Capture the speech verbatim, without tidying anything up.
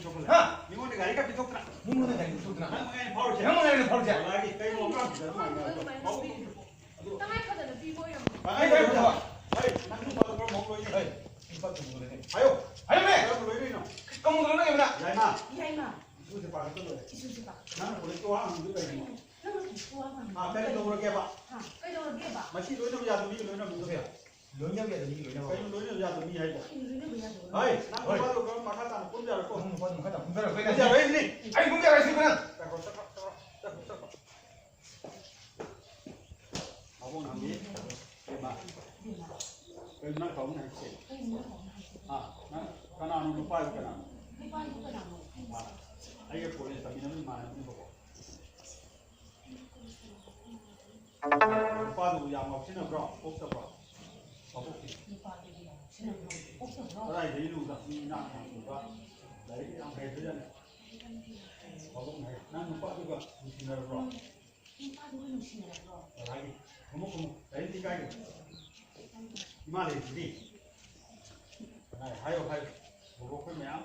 ꯍꯥ? ꯃꯤꯉꯣꯟꯗ ꯒꯥꯔꯤ ꯈꯔ ꯄꯤꯊꯣꯛꯇꯅ꯫ ꯃꯤꯉꯣꯟꯗ ꯒꯥꯔꯤ ꯄꯤꯊꯣꯛꯇꯅ꯫ ꯅꯪ ꯃꯉꯥꯏ ꯐꯥꯎꯔꯤꯁꯦ꯫ ꯅꯪ ꯃꯉꯥꯏ ꯐꯥꯎꯔꯤꯁꯦ꯫ ꯕꯂꯥꯒꯤ ꯀꯩꯅꯣ ꯑꯉꯥꯡꯁꯤꯗ ꯑꯗꯨꯃꯥꯏꯅ ꯇꯧꯕ꯫ ꯇꯉꯥꯏ ꯐꯗꯅ ꯄꯤꯕ ꯑꯣꯏꯔꯝꯒꯅꯤ꯫ ꯇꯉꯥꯏ ꯐꯗꯅ꯫ ꯍꯩ, ꯅꯪ ꯅꯨꯄꯥꯗꯣ ꯀꯔꯝꯕ ꯑꯃ ꯂꯣꯏꯅꯤ? ꯍꯩ, ꯅꯨꯄꯥ ꯀꯨꯝꯃꯨꯗꯅꯦ꯫ ꯍꯥꯏꯌꯣ꯫ ꯍꯥꯏꯌꯨꯅꯦ꯫ ꯀꯔꯝꯕ ꯂꯣꯏꯗꯣꯏꯅꯣ? ꯀꯨꯝꯃꯨꯗꯅ ꯂꯩꯕꯅ꯫ ꯌꯥꯏꯃ꯫ ꯌꯥꯏꯃ꯫ ꯏꯁꯨꯁꯦ ꯄꯥꯈꯠꯄ ꯂꯣꯏꯔꯦ꯫ ꯏꯁꯨꯁꯦ ꯄꯥꯈꯠꯄ꯫ ꯅꯪꯅ ꯄꯨꯔꯛꯏ ꯋꯥ ꯍꯪꯕꯗꯨ ꯀꯩꯒꯤꯅꯣ? ꯅꯪꯅ ꯄꯨꯔꯛꯏ ꯋꯥ ꯍꯪꯕꯗꯨ ꯑꯥ, ꯀꯔꯤ ꯀꯩꯒꯤꯅꯣ? ꯇꯧꯔꯒꯦꯕ? ꯍꯥ, ꯀꯩꯗꯧꯔꯒꯦꯕ? ꯃꯁꯤ ꯂꯣꯏꯅꯕ ꯌꯥꯗꯕ ꯃꯤꯒ ꯂꯣꯏꯅꯕ ꯅꯠꯇꯦ꯫ ꯂꯣꯏꯅꯕ ꯌꯥꯗꯕ ꯃꯤꯒ ꯂꯣꯏꯅꯕ꯫ ꯀꯩꯅꯣ ꯂꯣꯏꯅꯕ ꯌꯥꯗꯕ ꯃꯤ ꯍꯥꯏꯕꯣ? ꯀꯩꯅꯣ ꯂꯣꯏꯅꯕ ꯌꯥꯗꯕ ꯍꯩ, ꯃꯤ? ꯅꯪ ꯍꯣꯏ꯫ ꯅꯨꯄꯥꯗꯣ ꯀꯔꯝ ꯃꯈꯥ ꯇꯥꯅ ꯄꯨꯟ ꯌꯥꯔꯣꯏꯀꯣ? ꯅꯪ ꯅꯨꯄꯥꯗꯣ ꯃꯈꯥ ꯇꯥꯅ ꯄꯨꯟ ꯌꯥꯔꯣꯏ꯫ ꯄꯨꯟ ꯌꯥꯔꯣꯏ ꯍꯥꯏꯁꯤꯅꯤ꯫ ꯑꯩ ꯄꯨꯟ ꯌꯥꯔꯣꯏ ꯍꯥꯏꯁꯤꯅꯤ ꯅꯪ꯫ ꯆꯠꯈ꯭ꯔꯣ, ꯆꯠꯈ꯭ꯔꯣ, ꯆꯠꯈ꯭ꯔꯣ, ꯆꯠꯈ꯭ꯔꯣ, ꯆꯠꯈ꯭ꯔꯣ꯫ ꯃꯕꯣꯛ ꯅꯪꯗꯤ? ꯏꯕꯦꯝꯃ꯫ ꯏꯕꯦꯝꯃ꯫ ꯀꯩꯅꯣ ꯅꯪ ꯇꯧꯅꯤ ꯍꯥꯏꯁꯦ? ꯀꯩꯅꯣ ꯅꯪ ꯇꯧꯅꯤ ꯍꯥꯏꯁꯦ? ꯑꯥ, ꯅꯪ ꯀꯅꯥꯅꯣ ꯅꯨꯄꯥꯗꯣ ꯀꯅꯥꯅꯣ? ꯅꯨꯄꯥꯗꯣ ꯀꯅꯥꯅꯣ? ꯑꯥ, ꯑꯩꯒ ꯀꯣꯂꯦꯖ ꯇꯝꯃꯤꯟꯅꯕ ꯏꯃꯥꯟꯅꯕꯅꯦꯕꯀꯣ꯫ ꯅꯨꯄꯥꯗꯨꯕꯨ ꯌꯥꯝ ꯉꯥꯎꯁꯤꯟꯅꯕ꯭ꯔꯣ? ꯄꯣꯛꯇꯕ꯭ꯔꯣ? ꯃꯕꯣꯛꯇꯤ? ꯅꯨꯄꯥꯗꯨꯕꯨ ꯌꯥꯝ ꯉꯥꯎꯁꯤꯟꯅꯕ꯭ꯔꯣ? ꯄꯣꯛꯇꯕ꯭ꯔꯣ? ꯀꯗꯥꯏꯗꯒꯤ ꯂꯨꯗ? ꯃꯤ ꯏꯅꯥꯛ ꯈꯨꯟꯕ, ꯂꯥꯏꯔꯤꯛ ꯌꯥꯝ ꯍꯩꯕꯖꯥꯠꯅꯤ꯫ ꯃꯕꯣꯛꯅ ꯍꯥꯏ, "ꯅꯪ ꯅꯨꯄꯥꯗꯨꯒ ꯅꯨꯡꯁꯤꯅꯔꯕ꯭ꯔꯣ?" ꯅꯨꯄꯥꯗꯨꯒ ꯅꯨꯡꯁꯤꯅꯔꯕ꯭ꯔꯣ? ꯀꯗꯥꯏꯒꯤ? ꯈꯨꯝꯃꯨ, ꯈꯨꯝꯃꯨ꯫ ꯂꯥꯏꯔꯤꯛꯇꯤ ꯀꯥꯏꯗꯅꯣ? ꯏꯃꯥ ꯂꯩꯔꯤꯁꯤꯗꯤ꯫ ꯍꯥꯏꯌꯣ, ꯍꯥꯏꯌꯣ꯫ ꯕꯣꯕꯣꯛ ꯑꯩꯈꯣꯏ ꯃꯌꯥꯝ